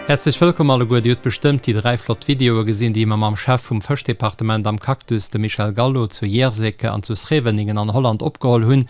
Häerzlech wëllkomm alleguer. Dir hutt bestëmmt déi 3 flott Videoe gesinn, déi mer mam Chef vum Fëschdepartement am Cactus, dem Michel Gallo, zu Yerseke an zu Scheveningen an Holland opgeholl hunn.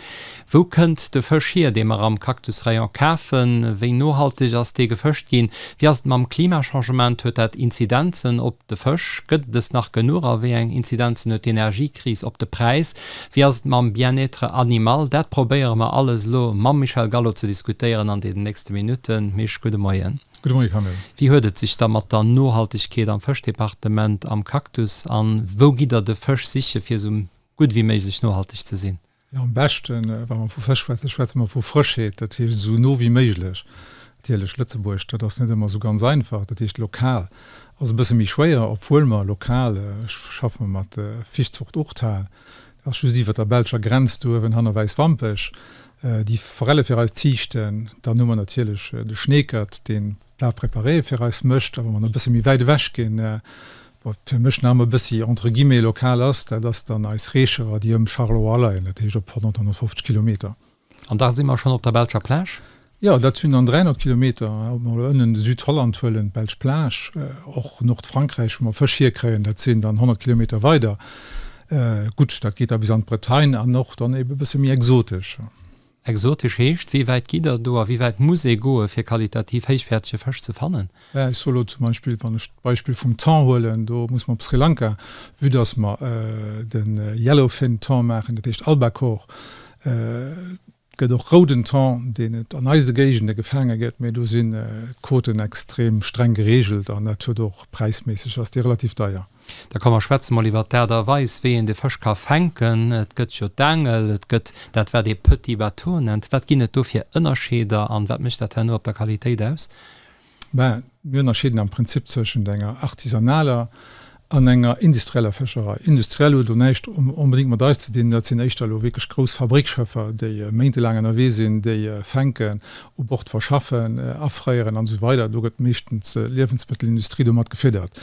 Wou kënnt de Fësch hier, dee mer am Cactus-Rayon kafen? Wéi nohalteg ass dee gefëscht ginn? Wéi ass et mam Klimachangement? Huet dat Inzidenzen op de Fësch? Gëtt et es nach genuch? A wéi eng Inzidenzen huet d'Energiekris op de Präis? Wéi ass et mam Bien-être animal? Dat probéiere mer alles elo mam Michel Gallo ze diskutéieren an deenen nächste Minutten. Misch, gudde Moien. Gudde Moie Camille. Wéi huet et sech da mat der Nohaltegkeet am Fëschdepartement am Cactus an wou gitt der de Fësch siche fir esou gutt ewéi méiglech nohalteg ze sinn? Jo, am beschten, wa mer vu Fësch schwätzen, schwätze mer vu Frëschheet, dat heescht esou no wéi méiglech. Natierlech Lëtzebuerg, dat ass net ëmmer esou ganz einfach, dat heescht lokal ass e bësse méi schwéier, obwuel mer lokal, ech schaffe mat Fischzucht Urtal, dat ass just iwwert der belscher Grenz do uewen hanner Wäiswampech, déi Forelle fir eis ziichten. Dann hu mer natierlech de Schneekert, deen Plat préparé fir eis mécht. A wa mer nach e bësse méi wäit ewech ginn, wat fir mech nach ëmmer e bëssi entre guillemets lokal ass, dat ass dann eis Reecherer, déi ëm Charleroi leien, dat heescht op 100, 150 Kilometer. An da si mer schonn op der belscher Plage? Jo, dat sinn dann 300 Kilometer. Ob mer elo ënnen Südholland huelen, d'belsch Plage, och Nordfrankräich, wou mer Fësch hierkréien, dat sinn dann 100 Kilometer weider. Gutt, dat geet da bis an d'Bretagne an och dann ebe e bësse méi exotesch. Exotesch heescht, wéi wäit gitt Der do a wéi wäit muss ee goe fir qualitativ héichwäertege Fësch ze fannen? Ech soe elo zum Beispill, wann ech d'Beispill vum Thon huelen, do muss mer op Sri Lanka, vue dass mer de Yellowfin Thon maachen, dat heescht Albacore, Et gëtt och rouden Thon, deen et an eise Géigende gefaange gëtt, mee do sinn d'Quoten extrem streng gereegelt an dat huet och präisméisseg ass dee relativ deier. Da komm mer schwätze mol iwwert d'Aart a Weis, wéi een de Fësch ka fänken. Et gëtt jo d'Aangel, et gëtt dat wat ee Petit Bateau nennt. Wat ginn et do fir Ënnerscheeder an wat mécht dat herno op der Qualitéit aus? Mä mir ënnerscheeden am Prinzip zwëschent enger artisanaler an enger industrieller Fëscherei. Industriell huet elo näischt onbedéngt mat eis ze dinn, dat sinn éischter elo wierklech grouss Fabrickschëffer, déi méintelaang ënnerwee sinn, déi fänken, u Bord verschaffen, afréieren an esou weider. Do gëtt meeschtens d'Liewensmëttelindustrie domat gefiddert.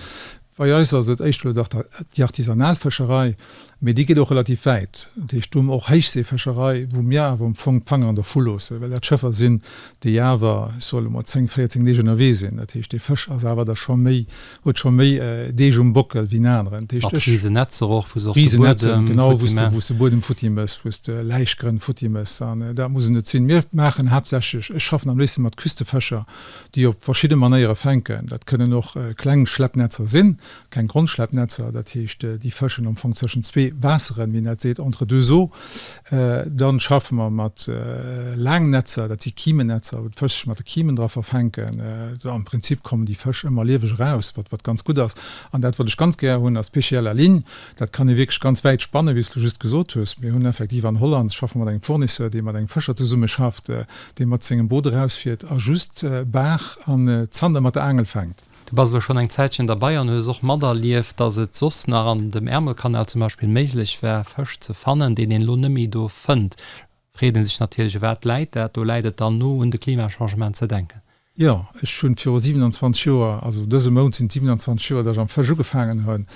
Bei eis ass et éischter elo dach déi artisanal Fëscherei, mee déi geet och relativ wäit. Dat heescht, do hu mer och Héichseefëscherei, wou mir awer am Fong d'Fangeren dervu loossen, well dat Schëffer sinn, déi awer, ech soe elo mol, 10, 14 Deeg ënnerwee sinn. Dat heescht, dee Fësch ass awer da scho méi, huet scho méi Deeg um Bockel wéi en aneren. Dat heescht, ech. Mat Risenetzer och, wou se och de Buedem genau, wou s de, wou s de Buedem futti mëss, wou s de Läichgrënn futti mëss. An dat muss et net sinn. Mir maachen haaptsächlech, ech schaffen am léifste mat Küstefëscher, déi op verschidde Manéiere fänken. Dat kënnen och kleng Schleppnetzer sinn, keng Grondschleppnetzer, dat heescht, déi fëschen am Fong zwëschen zwee Waasseren, wéi een dat seet, entre deux eaux. Dann schaffe mer mat Laangnetzer, dat si Kimenetzer, wou d'Fësch sech mat de Kimen dra verfänken. Am Prinzip kommen déi Fësch ëmmer lieweg eraus, wat wat ganz gutt ass. An dat, wat ech ganz gär hunn, ass d'Pêche à la ligne. Dat kann ee wierklech ganz wäit spannen, wéi s du just gesot hues. Mir hunn effektiv an Holland, schaffe mer mat engem Fournisseur, dee mat engem Fëscher zesummeschafft, dee mat sengem Boot erausfiert a just Baach an Zander mat der Aangel fänkt. Du bass elo schonn eng Zäitchen derbei an hues och materlieft, dass et soss nach an dem Ärmelkanal zum Beispill méiglech war, Fësch ze fannen, deen een elo net méi do fënnt. Freet ee sech natierlech, u wat läit dat? Do läit et dann no, un de Klimachangement ze denken. Jo, ech hunn viru 27 Joer, also dëse Mount sinn et 27 Joer, datt ech am Fësch ugefaangen hunn.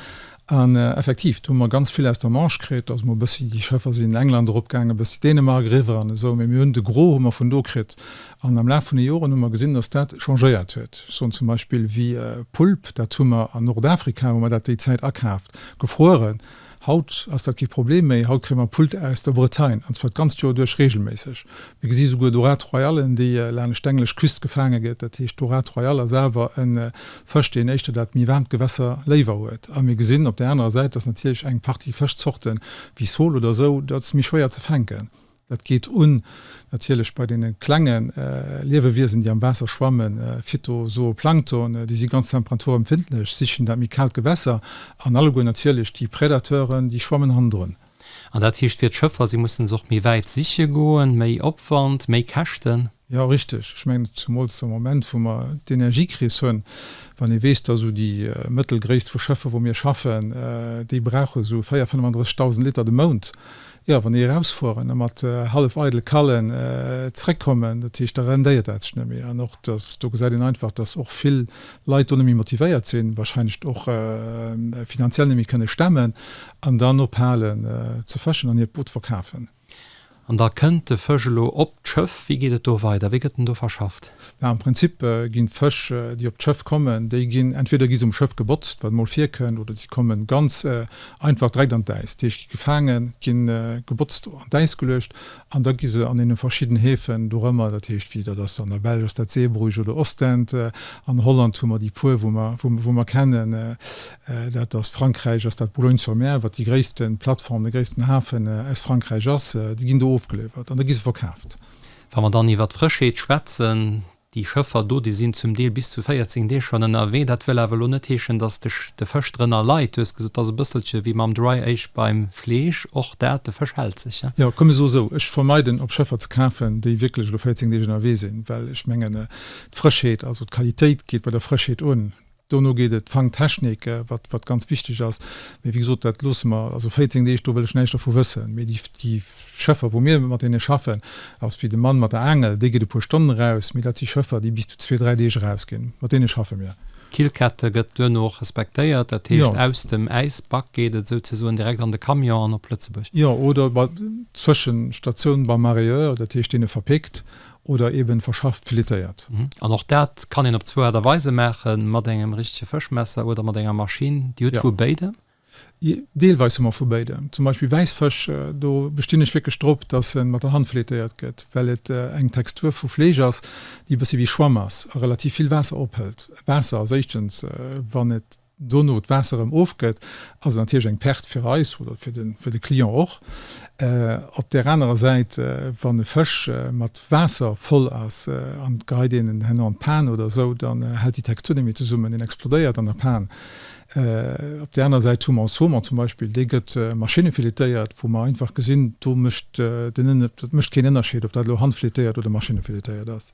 An effektiv, do hu mer ganz vill aus der Manche kritt. Also mol e bëssi, déi Schëffer sinn in England eropgaangen, e bëssi Dänemark eriwwer an esou, mee mir hunn de Gros hu mer vun do kritt. An am Laf vun de Joren hu mer gesinn, datt dat changéiert huet. Ech soen zum Beispill wéi Pulp, dat hu mer an Nordafrika hu mer dat déi Zäit akaaft, gefrueren. Haut ass dat kee Problem méi, haut kréie mer Pult aus der Bretagne, an zwar d'ganzt Joer duerch regelméisseg. Mir gesi souguer Dorade royallen, déi laanescht d'englesch Küst gefaange gëtt. Dat heescht, Dorade royale ass awer e Fësch, deen éischter dat méi waarmt Gewässer léiwer huet. A mir gesinn op där anerer Säit, dass natierlech eng Partie Fëschzorten, wéi Sole oder esou, dat ass méi schwéier ze fänken. Dat geet un natierlech bei deene klenge Liewewiesen, déi am Waasser schwammen, Phyto, Zooplankton, déi si ganz temperaturempfindlech, sichen dat méi kaalt Gewässer an alleguer natierlech déi Predateuren, déi schwammen hannendrun. An dat heescht fir d'Schëffer, si mussen se och méi wäit siche goen, méi Opwand, méi Käschten? Jo, richteg. Ech mengen, zumools am Moment, wou mer d'Energiekris hunn, wann ee weess, datt esou déi mëttel Gréisst vu Schëffer, wou mir schaffen, déi brauche sou 4 35.000 Liter de Mount, Jo, wann déi erausfueren a mat hallef eidele Kallen zréckkommen, dat heescht, da rendéiert dat sech net méi. An och, dass, do gesäit een einfach, dass och vill Leit do net méi motivéiert sinn, wahrscheinlech och finanziell net méi kënne stemmen an dann ophalen ze fëschen an hiert Boot verkafen. An da kënnt de Fësch elo op d'Schëff. Wéi geet et do weider? Wéi gëtt en do verschafft? Mä am Prinzip ginn d'Fësch, déi op d'Schëff kommen, déi ginn, entweder gi se um Schëff gebotzt, wat emol virkënnt, oder si komme ganz einfach direkt an d'Äis. Dat heescht, gi gefaangen, ginn gebotzt an d'Äis geluecht an da gi se an deene verschidden Häfen dorëmmer, dat heescht, wéi dat ass an der Belsch ass dat Zeebrugge oder Ostend, an Holland hu mer déi puer, wou mer, wou mer kennen, Dat ass Frankräich, ass dat Boulogne-sur-Mer, wat déi gréisste Plattform, de gréissten Hafen aus Frankräich ass. Déi ginn do ofgeliwwert an da gi se verkaaft. Wa mer dann iwwer d'Frëschheet schwätzen, déi Schëffer do, déi sinn zum Deel bis zu 14 Deeg schonn ënnerwee. Dat wëll awer elo net heeschen, datt de Fësch drënner leit. Du hues gesot, et ass e bësselche wéi mam Dry Age beim Fleesch. Och dat, de Fësch hält sech, he? Jo, komm, ech soe sou, ech vermeiden op Schëffer ze kafen, déi wierklech elo 14 Deeg ënnerwee sinn, well ech mengen, d'Frëschheet, also d'Qualitéit geet bei der Frëschheet un. Dono geet et d'Fangtechnik, wat, wat ganz wichteg ass. Mee wéi gesot, dat loosse mer, also 14 Deeg, do wëll ech näischt dervu wëssen. Mee déi, déi Schëffer, wou mir mat deene schaffen, ass wéi de Mann mat der Aangel, dee geet e puer Stonnen eraus, mee dat si Schëffer, déi bis zu zwee, dräi Deeg erausginn. Mat deene schaffe mir. D'Killkette gëtt duerno och respektéiert, dat heescht, aus dem Äisback geet et souzesoen direkt an de Camion an op Lëtzebuerg. Jo, oder bei d'Zwëschenstatioun beim Mareyeur, dat heescht, deen e verpickt Oder eben verschafft, filetéiert. An och dat kann een op zwou Aart a Weise maachen, mat engem richtege Fëschmesser oder mat enger Maschinn. Dir hutt vu béidem? Deelweis hu mer vu béidem. Zum Beispill Wäissfësch, do bestinn ech wierklech drop, dass e mat der Hand filetéiert gëtt, well et eng Textur vu Fleesch ass, déi e bëssi wéi Schwamm ass a relativ vill Waasser ophëlt. Waasser ass éischtens, wann et dono d'Waasser erëm ofgëtt, ass et natierlech eng Perte fir eis oder fir de, fir de Client och. Op där anerer Säit, wann e Fësch mat Waasser voll ass an et geheit een en herno an d'Pan oder esou, dann hält déi Textur net méi zesummen, deen explodéiert an der Pan. Op där anerer Säit hu mer en Saumon zum Beispill, dee gëtt maschinnefiletéiert, wou mer einfach gesinn, do mécht den, dat mécht keen Ënnerscheed, ob dat elo handfiletéiert oder maschinnefiletéiert ass.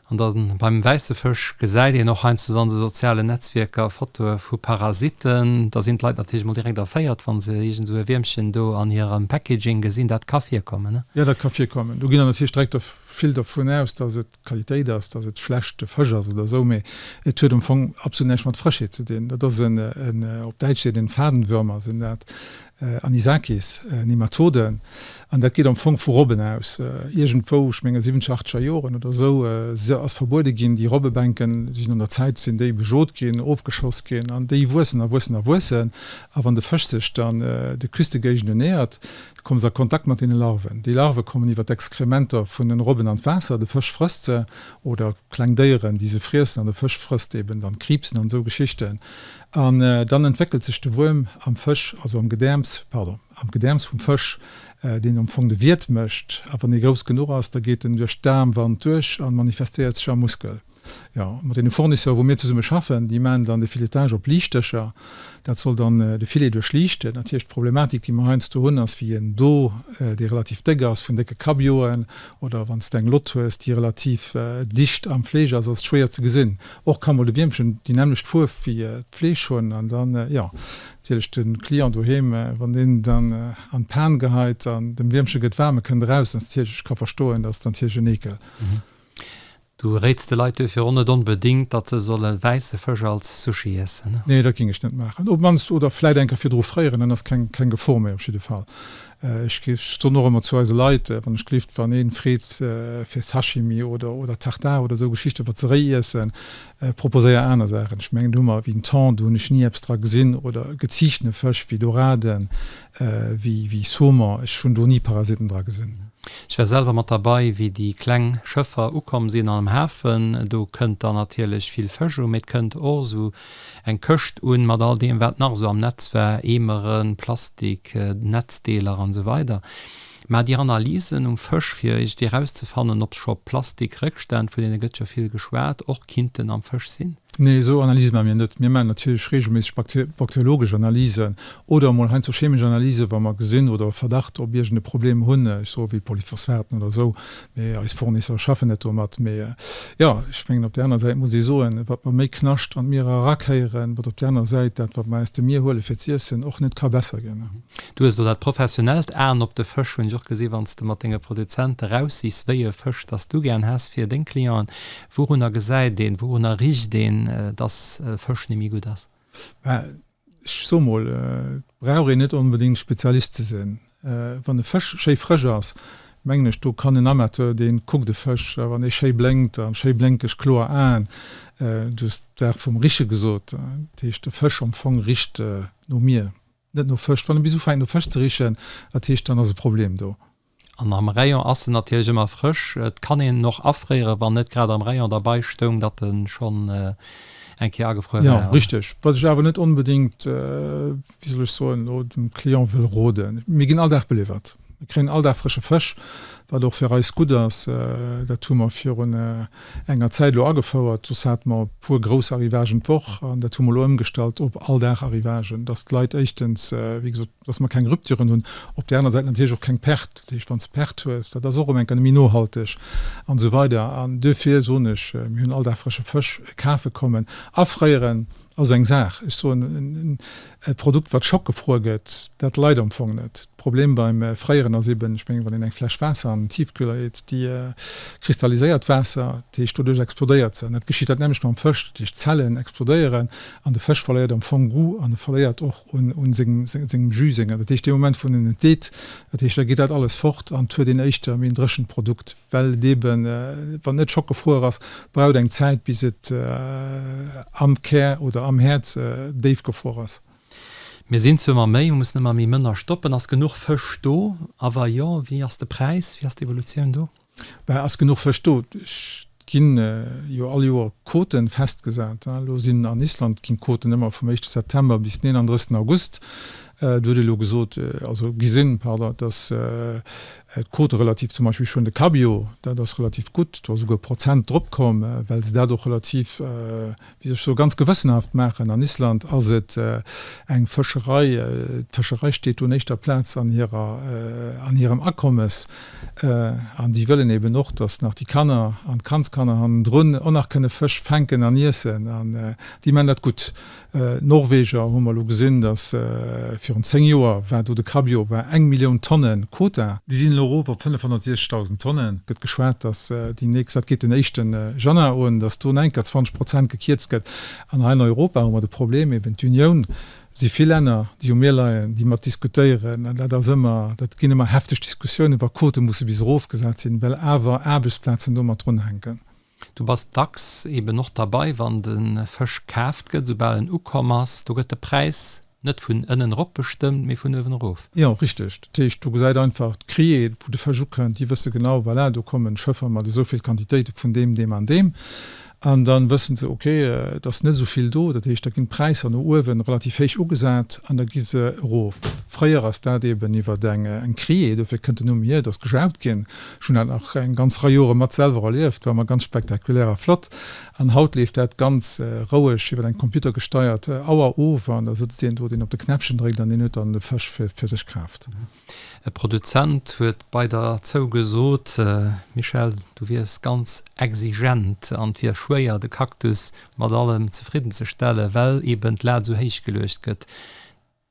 An da beim wäisse Fësch gesäit een och heiansdo an de sozialen Netzwierker Fotoe vu Parasitten. Da sinn d'Leit natierlech mol direkt erféiert, wa se iergend esou e Wiermchen do an hirem Packaging gesinn. Dat ka virkommen, ne? Jo, dat ka virkommen. Do ginn der natierlech direkt der vill dervun aus, dass et Qualitéit ass, dass et schlechte Fësch ass oder esou. Mee et huet am Fong absolut näischt mat Frëschheet ze dinn. Dat ass en, op Däitsch seet een Fadenwürmer sinn dat. Anisakis, Nematoden, an dat geet am Fong vu Robben aus. Iergendwou, ech menge siwwenzeger, achteger Joren oder esou, se ass verbuede ginn, déi Robbebänken sinn an der Zäit sinn déi bejot ginn, ofgeschoss ginn an déi wuessen a wuessen a wuessen. A wann de Fësch sech dann de Küstegéigenden nähert, komme se a Kontakt mat deene Larven. Déi Larve kommen iwwer d'Exkrementer vun den Robben an d'Waasser, de Fësch frësst se, oder kleng Déieren, déi se friessen, an de Fësch frësst eben dann d'Kriibsen an esou Geschichten. An dann entwéckelt sech de Wuerm am Fësch, also am Gedäerms, pardon, am Gedäerms vum Fësch, deen am Fong de Wiert mécht. A wann dee grouss genuch ass, da geet en duerch d'Daarmwand duerch a manifestéiert sech am Muskel. Jo, mat deene Fournisseur, wou mir zesumme schaffen, déi maachen dann de Filetage op Liichtdëscher. Dat soll dann de Filet duerchliichten. Natierlech d'Problematik, déi mer heiansdo hunn, ass wéi en Do, dee relativ déck ass, vun décke Kabioen, oder wann s de eng Lott hues, déi relativ dicht am Fleesch ass, ass et schwéier ze gesinn. Och ka mol de Wiermchen déi nämmlecht Fuerf wéi d'Fleesch hunn an dann, jo, natierlech de Client doheem, wann deen dann an d'Pan geheit an dem Wiermche gëtt waarm, e kënnt eraus, dann ass natierlech, ech ka verstoen, dat ass natierlech en Eekel. Du réits de Leit duerfir och net onbedéngt, datt se solle wäisse Fësch als Sushi iessen? Nee, dat géing ech net maachen. Op d'mannst, oder vläit eng Kéier virdru fréieren, dann ass keng, keng Gefor méi op jidde Fall. Ech soen och ëmmer zu eise Leit, wann ech gleeft, wann ee freet fir Sashimi oder oder Tartare oder esou Geschichten, wat se réi iessen, proposéier aner Saachen. Ech mengen do hu mer wéi den Thon, do hunn ech ni eppes dra gesinn, oder geziichtene Fësch wéi Doraden, wéi wéi Saumon, ech hunn do ni Parasitten dra gesinn. Ech war selwer mat derbei, wéi déi kleng Schëffer ukomm sinn am Hafen. Do kënnt dann natierlech vill Fësch u, mee et kënnt och esou Eng Këscht un mat all deem wat nach esou am Netz war, Eemeren, Plastik, Netzdeeler an esou weider. Mä déi Analysen um Fësch fir iergendwéi erauszefannen ob scho Plastik-Rëckstänn, vun deene gëtt jo vill geschwat, och kinnten am Fësch sinn? Nee, esou Analyse maache mir net. Mir maachen natierlech reegelméisseg bakteriologesch Analysen oder emol heiansdo chemesch Analysen, wa mer gesinn oder e Verdacht op iergend e Problem hunn, ech soe wéi Polyphosphaten oder esou. Mee eis Fournisseuren schaffen net domat. Mee jo, ech mengen, op där aner Säit muss ee soen, wat mer méi Knascht an d'Mier erakéieren, wat op där aner Säit dat, wat mer aus dem Mier huele fir z'iessen, och net ka besser ginn. Du hues elo dat professionellt Aen op de Fësch, hunn ech och gesi wann s de mat denge Produzente raussichs, wéi e Fësch dass du gären häss fir deng Clienten. Wourunner gesäit een, wourunner richt een, dass e Fësch net méi gutt ass? Mä ech soe mol, et brauch een net onbedéngt Spezialist ze sinn. Wann e Fësch schéi frësch ass, Mengen ech, do kann en Amateur, dee kuckt e Fësch, a wann dee schéi blénkt a schéi blénkeg kloer Aen, du hues d'Saach vum Riche gesot, dat heescht de Fësch am Fong richt no mir, net no Fësch. Wann e bis ufänkt no Fësch ze richen, dat heescht, dann ass e Problem do. An am Rayon ass en natierlech ëmmer frësch. Et kann een en och afréieren, wann net grad am Rayon derbei stoung, datt e schonn eng Kéier agefruer war. Jo, richteg. Wat ech awer net onbedéngt, wéi soll ech soen, elo dem Client wëll roden, Mir ginn all Dag beliwwert. Mir kréien all Dag frësche Fësch, wat och fir eis gutt ass. Dat hu mer virun enger Zäit elo agefouert. Soss hate mer e puer grouss Arrivagen d'Woch an dat hu mer elo ëmgestallt op all Dag Arrivagen, datt d'Leit éischtens, wéi gesot, dass mer keng Rupturen hunn, op där aner Säit natierlech och keng Perte. Dat heescht, wann s de Perte hues, dat ass och erëm eng Kéier net méi nohalteg an esou weider. An duerfir soen ech, mir hunn all Dag frësche Fësch kafe kommen. Afréieren ass esou eng Saach. Ech soen, e Produkt, wat schockgefruer gëtt, dat leit am Fong net. D'Problem beim Fréieren ass eben, ech mengen, wann een eng Fläsch Waasser an den Tiefkühler leet, déi kristalliséiert Waasser, dat heescht, doduerch explodéiert se. An dat geschitt dat nämmlecht mam Fësch, dat heescht, d'Zellen explodéieren an de Fësch verléiert am Fong Goût an e verléiert och un sengem Jus senger. Dat heescht, dee Moment, wou en et deet, dat heescht, da geet dat alles fort an et huet een éischter méi en dréchent Produkt, well et eeben, wann et net schockgefruer ass, braucht eng Zäit, bis et am Kär oder am Häerz déifgefruer ass. Mir sinn zwar ëmmer méi, mir mussen ëmmer méi mënner stoppen. Ass genuch Fësch do? A wa jo, wéi ass de Präis, wéi ass d'Evolutioun do? Bah, ass genuch Fësch do? Et ginn jo all Joer Quoten festgesat. Elo sinn an Island ginn d'Quoten ëmmer vum éischte September bis den 31. August. Do huet ee elo gesot, also gesinn, pardon, datt d'Quote relativ, zum Beispill schon de Cabillaud, dat ass relativ gutt, do ass esouguer e Prozent drop komm, well se dat och relativ, wéi soll ech soen, ganz gewëssenhaft maachen. An Island ass et eng Fëscherei, d'Fëscherei steet do un éischter Plaz an hirer, an hirem Akommes. An déi wëllen eben och, datt nach déi Kanner an d'Kandskanner hannendrun och nach kënne Fësch fänken an iessen. An déi maachen dat gutt. D'Norweger hu mer elo gesinn, datt virun 10 Joer war do de Cabillaud war eng Millioun Tonne Quota. Déi sinn elo erof op 560.000 Tonnen. Gëtt geschwat, datt déi nächst, dat geet den éischte Januar un, datt do nach eng Kéier 20 Prozent gekierzt gëtt. An hei an Europa hu mer de Problem eben, d'Unioun si vill Länner, déi um Mier leien, déi mat diskutéieren. An dat ass ëmmer, dat ginn ëmmer hefteg Diskussiounen, wa Quote musse bis erofgesat sinn, well awer Aarbechtsplazen do mat drunhänken. Du bass dacks eben och derbei, wann de Fësch kaaft gëtt, soubal en ukomm ass. Do gëtt de Präis net vun ënnen erop bestëmmt, mee vun uewen erof. Jo, richteg. Dat heescht, do gesäit einfach d'Criée, wou de Fësch ukënnt, déi wësse genau, voilà, do kommen Schëffer mat esou vill Quantitéite vun deem, deem an deem. An da wësse se, ok, et ass net esou vill do. Dat heescht, da ginn d'Präisser no uewen relativ héich ugesat an da gi se erof. Fréier ass dat eben iwwer eng Criée, dofir kënnt den Numm hier, et ass gejaut ginn. Ech hunn dat nach eng ganz Rei Jore mat selwer erlieft, war ëmmer ganz spektakulär a flott. An haut leeft dat ganz roueg iwwer eng computergesteiert Auer of an da sëtzt een do, deen op de Knäppchen dréckt an deen huet dann de Fësch fir sech kaaft. E Produzent huet bei der zou gesot, Michèle, du wiers ganz exigent an et wier schwéier de Cactus mat allem zefridden ze stellen, well eben d'Lat esou héich geluecht gëtt.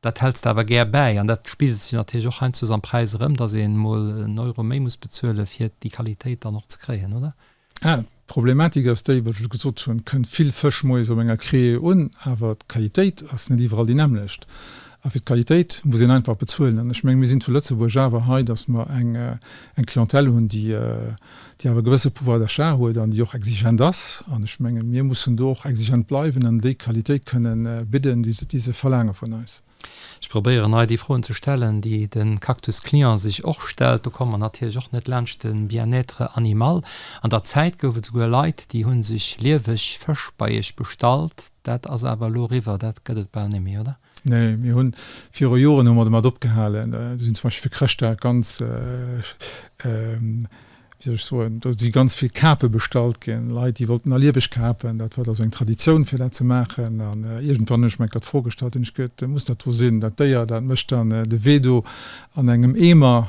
Dat häls de awer gär bäi an dat spigelt sech natierlech och heiansdo am Präis erëm, dass een emol en Euro méi muss bezuelen, fir déi Qualitéit dann och ze kréien, oder? Ah, d'Problematik ass déi, wat ech elo gesot hunn, et kënnt vill Fësch moies op enger Criée un, awer d'Qualitéit ass net iwwerall déi nämmlecht. A fir d'Qualitéit muss een einfach bezuelen. An ech mengen, mir sinn zu Lëtzebuerg awer hei, dass mer eng Clientèle hunn, déi, déi awer e gewësse Pouvoir d'achat huet an déi och exigent ass. An ech mengen, mir mussen do och exigent bleiwen an déi Qualitéit kënnen bidden, déi se verlaange vun eis. Ech probéieren hei déi Froen ze stellen, déi de Cactus Client sech och stellt. Do komme mer natierlech och net laanscht de Bien-être animal. An der Zäit gouf et souguer Leit, déi hu sech lieweg Fësch bei iech bestallt. Dat ass awer elo eriwwer, dat gëtt et bal net méi, oder? Nee, mir hunn viru Joren hu mer domat opgehalen. Do sinn zum Beispill fir Chrëschtdag ganz, wéi soll ech soen, do si ganz vill Kape bestallt ginn, Leit, déi wollten a lieweg Kapen. Dat war da sou eng Traditioun, fir dat ze maachen. An iergendwann hunn ech mer eng Kéier d'Fro gestallt, hunn ech gesot, Muss dat do sinn? Dat Déier, dat mécht dann de Wee do an engem Eemer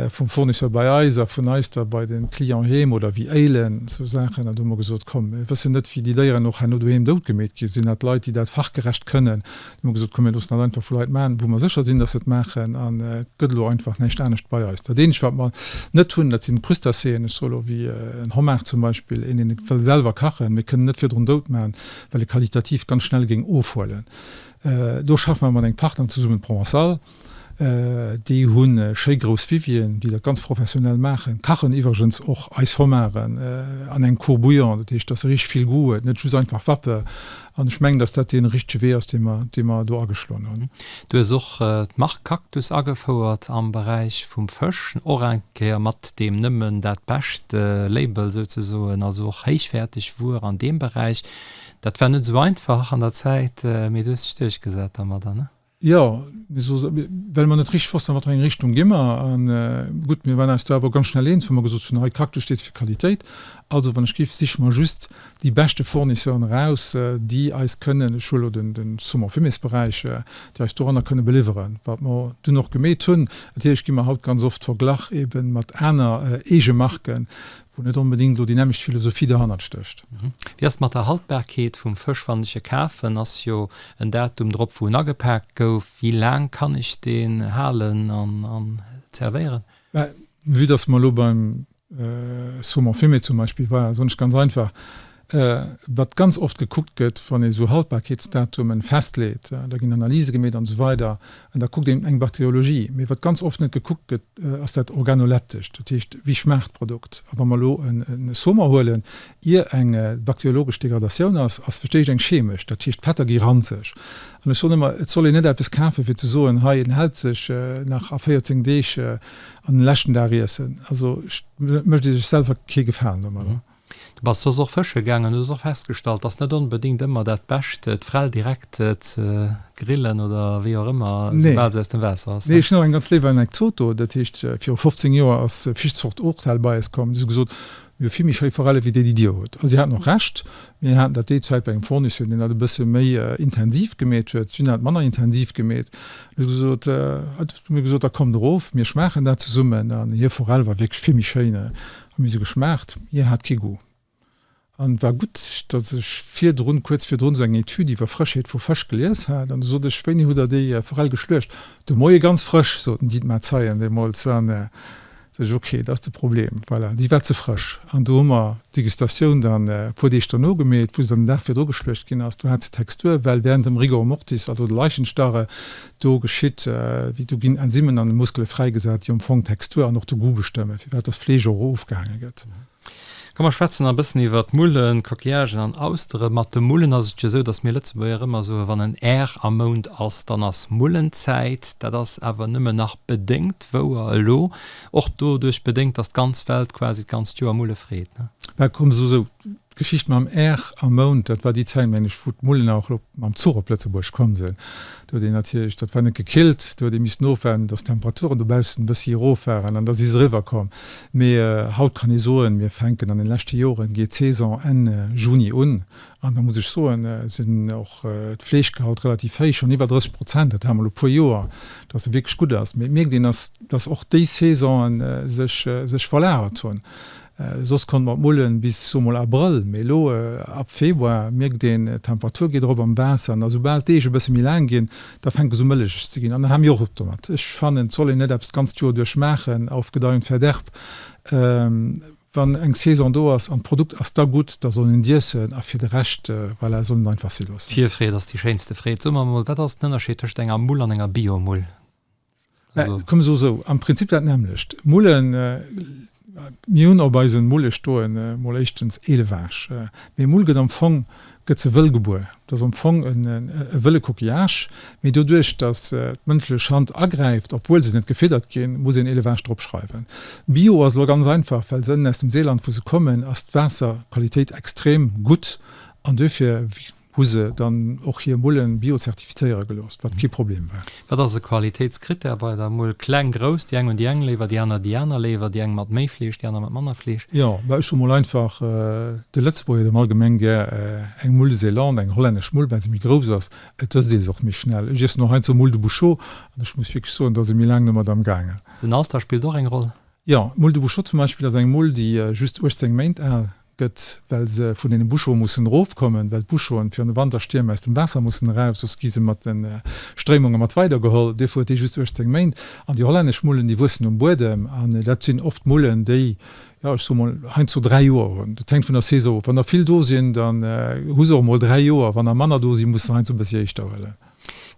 vum Fournisseur bei eis a vun eis da bei de Client heem oder wéi Éilen, esou Saachen. An do hu mer gesot, komm, mir wëssen net, wéi déi Déieren och herno doheem doutgemeet ginn. Sinn dat Leit, déi dat fachgerecht kënnen? Do hu mer gesot, komm, mir loossen dat einfach vu Leit maachen, wou mer sécher sinn, dass se et maachen. An et gëtt elo einfach näischt anescht bei eis. Dat eenzegt, wat mer net hunn, dat sinn Crustacéen. Ech soe elo wéi en Homard zum Beispill, een, deen et wëll selwer kachen. Mir kënnen net virdrun doutmachen, well e qualitativ ganz schnell géing ofhuelen. Do schaffe mer mat engem Partner zesummen, Provençale. Déi hu schéi grouss Vivieren, déi dat ganz professionell maachen, kachen iwwregens och eis Homaren an engem Court-bouillon, dat heescht, dass se richteg vill Goût huet, net just einfach Wappe. An ech mengen, dass dat dee richtege Wee ass, dee mer, dee mer do ageschloen hunn. Du hues och d'Mark Cactus agefouert am Beräich vum Fësch, och eng Kéier mat deem Nëmmen dat Bescht Label souzesoen, also och héichwäerteg Wuer an deem Beräich. Dat war net esou einfach an der Zäit, mee du hues dech duerchgesat dermadder, ne? Jo, well mer net richteg wossten, a wat fir eng Richtung gi mer. A gutt, mir waren eis do awer ganz schnell eens, wou mer gesot hunn, hei, Cactus steet fir Qualitéit, also wann ech giff, siche mer just déi beschte Fournisseuren eraus, déi eis kënnen, ech huele elo de Saumon-fumés-Beräich, déi eis doranner kënne beliwweren, wat mer dunn och gemeet hunn. Natierlech gi mer haut ganz oft verglach eebe mat aner Eegemarken, wou net onbedéngt elo déi nämmlecht Philosophie derhannert stécht. Wéi ass et mat der Haltbarkeet vum Fësch wann ech e kafen? Ass jo en Datum drop wou en agepaakt gouf. Wéi laang kann ech deen halen an zerwéieren? Mä vue dass mer elo beim Saumon fumé zum Beispill waren, soen ech ganz einfach, Wat ganz oft gekuckt gëtt, wann ee sou Haltbarkeetsdatumen festleet, da ginn Analyse gemeet an esou weider an da kuckt een eng Bakteriologie. Mee wat ganz oft net gekuckt gëtt, ass dat Organoleptescht, dat heescht, wéi schmaacht d'Produkt. A wa mer elo e Saumon huelen, ier eng bakteriologesch Degradatioun ass, ass fir d'éischt eng chemesch, dat heescht, d'Fetter gi ranzeg. An ech soen ëmmer, et soll een net eppes kafen, fir ze soen, hei, en hält sech nach a 14 Deeg an den leschten Dag iessen. Also mécht ee sech selwer kee Gefalen domadder. Du bass soss och fësche gaangen an hues och festgestallt, dass net onbedéngt ëmmer dat Bescht d'Frell direkt ze grillen oder wéi och ëmmer, soubal se aus dem Waasser ass. Nee, ech hunn och eng ganz léif Anekdot do. Dat heescht, viru 15 Joer ass Fischzucht Urteil bei eis komm. Si hu gesot, Mir hu vill méi schéi Forelle wéi déi, déi Dir hutt. A si haten och Recht. Mir haten dat déi Zäit bei engem Fournisseur, deen dat e bësse méi intensiv gemeet huet. Si hunn dat manner intensiv gemeet. Hu gesot, hu mir gesot, da kommt erof, mir schmaachen dat zesummen. An hir Forell war wierklech vill méi schéin. Hu mir se geschmaacht, hir hat kee Goût. An et war gutt, datt ech virdrun, kuerz virdrun, esou eng Etüd iwwer Frëschheet vu Fësch gelies hat. An du sot ech, Wéini hutt Der déi Forell geschluecht? De Moie ganz frësch, soten d'Dietmar Zeien deemools. An sot ech, Ok, dat ass de Problem. Voilà, déi war ze frësch. An do hu mer d'Degustatioun dann e puer Deeg derno gemeet, wou se dann den Dag virdru geschluecht ginn ass. Do hat se Textur, well während dem Rigor mortis, also der Leichenstarre, Do geschitt, wéi do ginn Enzymen an de Muskele fräigesat, déi am Fong d'Textur an och de Goût bestëmmen, firwat dass Fleesch och erofgehaange gëtt. Komm mer schwätzen nach e bëssen iwwer d'Mullen, Coquillagen an Austere. Mat de Mullen ass et jo esou, dass mir Lëtzebuerger ëmmer soen, wann en R am Mount ass, dann ass Mullenzäit. Dat ass awer nëmmen nach bedéngt wouer elo, och doduerch bedéngt, dass d'ganz Welt quasi d'ganzt Joer Mulle freet, ne? Mä komm, so esou, D'Geschicht mam R am Mount, dat war déi Zäit, mengen ech, wou d'Mullen auch mam Zuch op Lëtzebuerg komm sinn. Do huet een natierlech, dat war net gekillt, do huet ee missen ofwaarden, datt d'Temperaturen dobaussen e bëssi erof waren an da si se eriwwer komm. Mee haut kann ee soen, mir fänken an den leschte Joren, geet d'Saison Enn Juni un an da muss ech soen, sinn och d'Fleeschgehalt relativ héich, schonn iwwer 30 Prozent, dat hate mer elo e puer Joer, datt se wierklech gutt ass. Mee et mierkt een, datt och déi Saisonen sech sech verlagert hunn. Soss konnte mer d'Mullen bis, soe mol, Abrëll, mee elo ab Februar mierkt een, d'Temperatur geet erop am Waasser an da soubal d'Deeg e bësse méi laang ginn, da fänke se u mëllegeg ze ginn an da hale mir och op domat. Ech fannen, et soll een net eppes d'ganzt Joer duerch maachen, auf Gedeih und Verderb. Wann eng Saison do ass an d'Produkt ass da gutt, da soll een et iessen a fir de Rescht, voilà, soll een et einfach si loossen. Virfreed ass déi schéinste Freed. So mer mol, wat ass den Ënnerscheed tëscht enger Mull an enger Bio-Mull? Komm so sou, am Prinzip dat nämmlecht. Mullen, mir hunn op eisen Mulle stoen mol éischtens Élevage. Mee Mull gëtt am Fong, gëtt se wëll gebuer. Dat ass am Fong e wëlle Coquillage. Mee doduerch, datt d'mënschlech Hand agräift, obwuel se net gefiddert ginn, muss een Élevage drop schreiwen. Bio ass elo ganz einfach, well se ënnen aus dem Seeland, wou se kommen, ass d'Waasserqualitéit extrem gutt an duerfir, Hu se dann och hir Mullen bio-zertifizéiere gelooss, wat kee Problem war. Wat ass e Qualitéitskrittär bei der Mull? Kleng, grouss, déi eng hunn déi eng léiwer, déi aner déi aner léiwer, déi eng mat méi Fleesch, déi aner mat manner Fleesch. Jo, mä ech hu mol einfach, de Lëtzebuerger huet am Allgemeng gär eng Mull de Zélande, eng hollännesch Mull, well se méi grouss ass. Et ësst ee se och méi schnell. Ech iessen och heiansdo Mull de Bouchot an ech muss wierklech soen, da si mir laang domat am gaangen. Den Alter spillt och eng Roll? Jo, Mull de Bouchot zum Beispill ass eng Mull, déi just 18 Méint al gëtt, well se vun deene Bouchote mussen erofkommen, well d'Bouchoten virun de Wanterstierm aus dem Waasser mussen eraus, soss gi se mat de Stréimunge mat weidergeholl. Duerfir huet déi just 18 Méint. An déi hollännesch Mullen, déi wuessen um Buedem an dat sinn oft Mullen, déi, jo, ech soe mol, heiansdo 3 Joer hunn. Dat hänkt vun der Saison of. Wann der vill do sinn, dann hu se och emol 3 Joer. Wann der manner do sinn, muss se heiansdo e bëssi éischter huelen.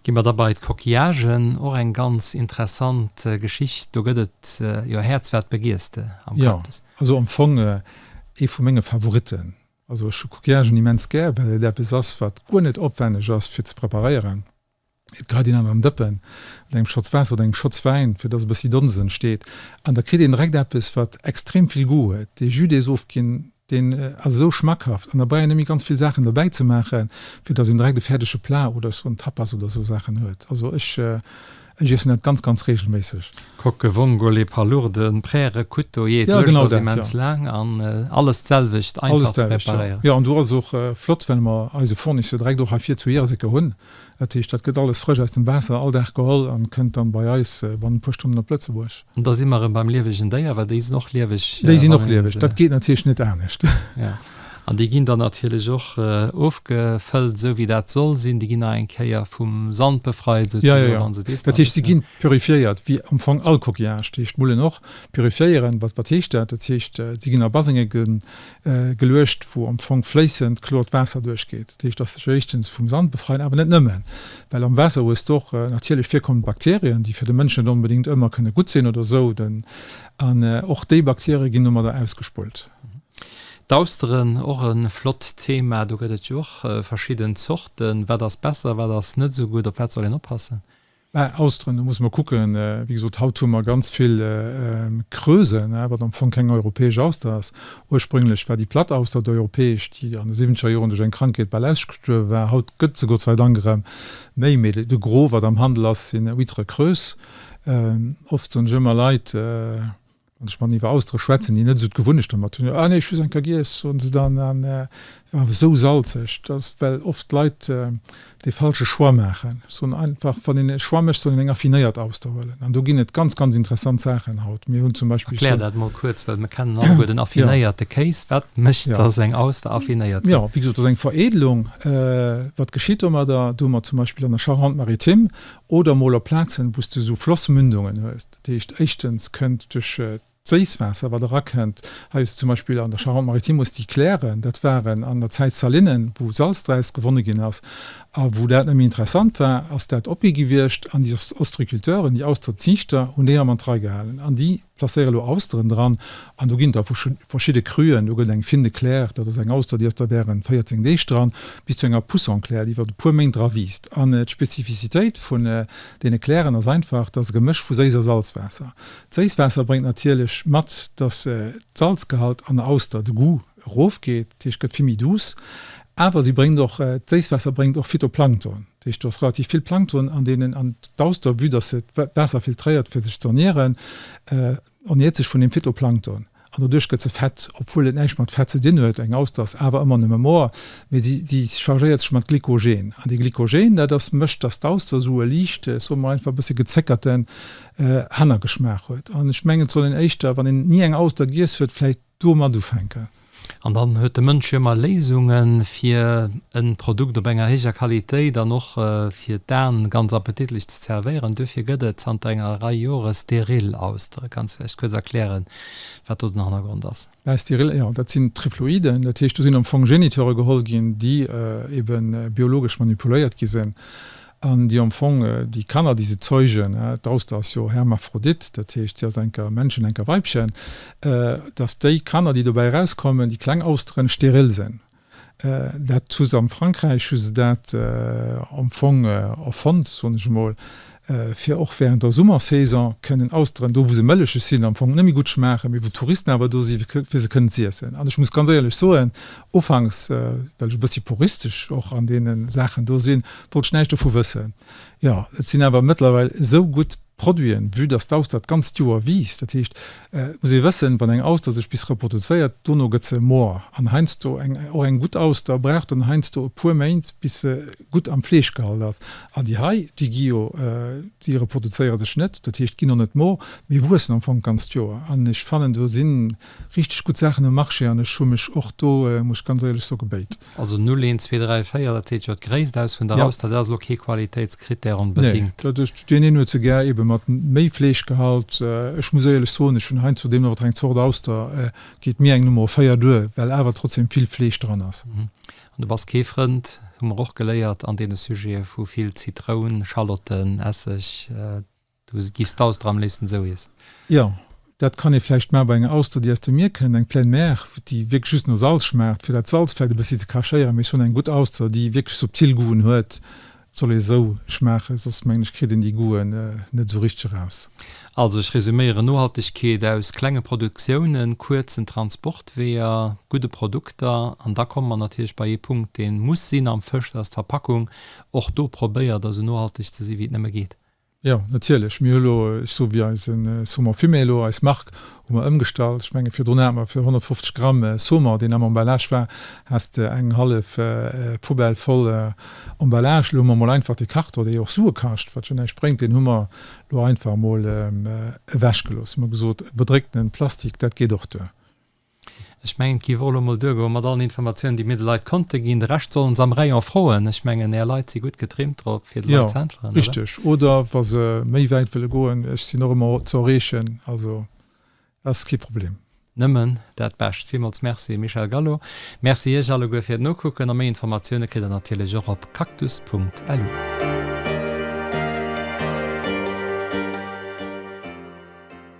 Gi mer da bei d'Coquillagen, och eng ganz interessant Geschicht. Do gëtt et jo Häerz wat begiers de am Cactus. Jo, also am Fong ee vu menge Favoritten. Also ech hu Coquillagen immens gär, well et eppes ass wat guer net opwänneg ass fir ze preparéieren. Et geheit een an en Dëppen mat engem Schotz Waasser oder engem Schotz Wäin, fir dass e bëssi Donsen entsteet, an da kritt een direkt eppes, wat extrem vill Goût huet. Dee Jus, dee se ofginn, deen ass esou schmackhaft an da brauch een net méi ganz vill Saachen dobäi ze maachen, fir dass een direkt e fäerdege Plat oder esou en Tapas oder esou Saachen huet. Also ech, ech iessen dat ganz, ganz reegelméisseg. Coque, Vongole, Palourde, Präre, Couteau, jee, d'Lëscht ass immens laang an alles d'selwecht einfach ze preparéieren. Jo, an do ass och flott, well mer eise Fournisseur direkt och hei vir zu Yerseke hunn. Dat heescht, dat gëtt alles frësch aus dem Waasser all Dag geholl an kënnt dann bei eis bannent e puer Stonnen op Lëtzebuerg. An da si mer erëm beim liewegen Déier, well déi sinn och lieweg. Déi sinn och lieweg, dat geet natierlech net anescht. Jo, an déi ginn dann natierlech och ofgefëllt, esou wéi dat soll sinn. Déi ginn nach eng Kéier vum Sand befreit, souzesoen, wa se dees. Dat heescht, si ginn purifiéiert, wéi am Fong all Coquillage, dat heescht d'Mullen och purifiéieren. Wat, wat heescht dat? Dat heescht, si ginn a Basenge geluecht, wou am Fong fléissend klort Waasser duerchgeet. Dat heescht, dass sech éischtens vum Sand befreien, awer net nëmmen, well am Waasser hues de och natierlech virkommend Bakterien, déi fir de Mënsch net onbedéngt ëmmer kënne gutt sinn oder esou. An och déi Bakterie ginn domadder ausgespullt. D'Austeren, och e flott Thema. Do gëtt et jo och verschidden Zorten. Wat ass besser, wat ass net esou gutt, op wat soll een oppassen? Mä Austeren, do musse mer kucken, wéi gesot, haut hu mer ganz vill Creusen, wat am Fong keng europäesch Auster ass. Ursprünglech war déi platt Auster d'europäesch, déi an de siwwenzeger Joren duerch eng Krankheet bal ausgestuerwe war. Haut gëtt se Gott sei Dank erëm méi. Mee de Gros, wat am Handel ass, sinn Huîtres creuses. Oft soen ech ëmmer Leit, Wann ech mat iwwer Austere schwätzen, déi net esou d'Gewunnecht domat hunn, Ah nee, ech hu se eng Kéier giess, soen se dann, an war awer esou salzeg. Dat ass, well oft d'Leit dee falsche Choix maachen. Ech soen einfach, wann een e Choix mécht, soll een eng affinéiert Auster huelen. An do ginn et ganz, ganz interessant Saachen haut. Mir hunn zum Beispill. Erklär dat mol kuerz, well mir kennen alleguer den affinéierte Kéis. Wat mécht, dass eng Auster affinéiert gëtt? Jo, wéi gesot, dat ass eng Veredelung. Wat geschitt domadder? Do hu mer zum Beispill an der Charente-Maritime oder mol op Plazen, wou s de esou Flossmündungen hues, Dat heescht, éischtens kënnt duerch d'Séisswaasser, wat erakënnt, hei ass zum Beispill an der Charente-Maritime hues déi Klären, dat waren an der Zäit Salinen, wou Salz draus gewonne ginn ass. A wou dat net méi interessant war, ass dat opgi gewiescht an déi Ostréiculteuren, déi Austerziichter hunn déi erëm an d'Rei gehalen an déi placéiere lo Austeren dran. An do ginn da verschidde Cruen, do gëtt eng Fine de Claire, dat ass eng Auster, déi ass da während 14 Deeg dran, bis zu enger Pousson claire, déi iwwer e puer Méint dra wiisst. An d'Spezifizitéit vun Deene Klären ass einfach, dat ass e Gemësch vu Séiss a Salzwaasser. D'Séisswaasser bréngt natierlech mat, dass d'Salzgehalt an der Auster, de Goût, erofgeet, dat heescht gëtt vill méi douce. Awer si bréngt och, d'Séisswaasser bréngt och Phytoplankton, dat heescht do ass relativ vill Plankton an deenen, an d'Auster, vue dass se d'Waasser filtréiert fir sech z'ernieren, erniert sech vun deem Phytoplankton an doduerch gëtt se fett, obwuel et näischt mat Fett ze dinn huet. Eng Auster ass awer ëmmer nëmme moer, mee si, si chargéiert sech mat Glykogen. An dee Glykogen, dat ass, mécht, dass d'Auster esou e liicht, soe mer einfach e bësse gezéckerten Hannergeschmaach huet. An ech mengen, et soll een éischter, wann een ni eng Auster giess huet, vläicht domat ufänken. An dann huet de Mënsch jo ëmmer Léisunge fir e Produkt op enger héijer Qualitéit an och fir d'Aen ganz appetitlech ze zerwéieren. Duerfir gëtt et zanter enger Rei Jore steril Austeren. Kanns du vläicht kuerz erklären, wat do den Hannergrond ass? Mä steril, jo, dat sinn Triploiden. Dat heescht, do sinn am Fong Geniteure geholl ginn, déi ebe biologesch manipuléiert gi sinn. An déi am Fong, déi Kanner, déi se zeugen, d'Auster ass jo Hermaphrodit, dat heescht, si ass enker Männchen, enker Weibchen, dass déi Kanner, déi dobäi erauskommen, déi kleng Austeren, steril sinn. Dat hu se am Frankräich hu se dat am Fong erfonnt, soen ech emol, fir och während der Summersaison kënnen Austeren, do wou se mëllecheg sinn, am Fong net méi gutt schmaachen, mee wou d'Touristen awer do si fir se kënnen z'iessen. An ech muss ganz éierlech soen, ufanks, well ech e bëssi puristesch och an deene Saachen do sinn, wollt ech näischt dovu wëssen. Jo, et sinn awer mëttlerweil esou gutt Produiten, vue dass d'Auster d'ganzt Joer wiisst. Dat heescht, et muss ee wëssen, wann eng Auster sech bis reproduzéiert, dono gëtt se moer. An heiansdo, eng, och eng gutt Auster brauch dann heiansdo e puer Méint, bis se gutt am Fleeschgehalt ass. An déi hei, déi gi jo, déi reproduzéiere sech net, dat heescht, ginn och net moer, mee wuessen am Fong d'ganzt Joer. An ech fannen, do si richteg gutt Saachen um Marché an ech hu mech och do, muss ech ganz éierlech soen, gebéit. Also 0, 1, 2, 3, 4, dat seet jo d'Gréisst aus vun der Auster. Dat ass elo kee Qualitéitskrittär onbedéngt. Nee, dat ass, deen een huet se gär ebe. mat méi Fleeschgehalt. Ech muss éierlech soen, ech hunn heiansdo deemno wat fir eng Zort Auster, geet mir eng Nummer 4 duer, well awer trotzdem vill Fleesch dran ass. An du bass kee Frënd, hu mer och geléiert an deene Sujete vu vill Zitroun, Schalotten, Esseg. Du giffs d'Auster am léifsten esou iessen? Jo, dat kann ee vläicht maachen bei enger Auster, déi aus dem Mier kënnt, eng Pleine mer, déi wierklech just no Salz schmaacht, fir dat Salz vläicht e bëssi ze cachéieren. Mee ech soen, eng gutt Auster, déi wierklech subtil Goûten huet, soll ee esou schmaachen, soss mengen ech kritt een déi Goûten net esou richteg eraus. Also ech resüméieren, Nohaltegkeet aus klenge Produktiounen, kuerzen Transportweeër, gudde Produkter an da komme mer natierlech bei ee Punkt, dee muss sinn am Fësch, dat ass d'Verpackung. Och do probéiert esou nohalteg ze si wéi et nëmme geet. Jo, natierlech. Mir hu lo, ech soe wéi eise Saumon fumé elo, eis Mark, hu mer ëmgestallt. Ech menge virdrun hate mer fir 150 Gramm Saumon, deen am Emballage war, has de eng hallef Poubelle voll Emballage. Elo hu mer mol einfach dee Karton, dee jo och Sue kascht, wat jo näischt bréngt, deen hu mer elo einfach emol ewechgelooss. Hu mer gesot, bedrécktenen Plastik, dat geet och duer. Ech mengen, et géif och elo emol duergoen mat allen Informatiounen, déi mir de Leit konnte ginn. De Rescht sollen se am Rayon froen. Ech mengen, Är Leit si gutt getrimmt drop, fir de Leit ze äntweren, oder? Jo, richteg. Oder wa se méi wäit wëlle goen, ech sinn och ëmmer ze erreechen. Also, dat ass kee Problem. Nëmmen dat Bescht. Villmools Merci, Michel Gallo. Merci Iech alleguer fir d'Nokucken a méi Informatioune kritt Der natierlech och op cactus.lu.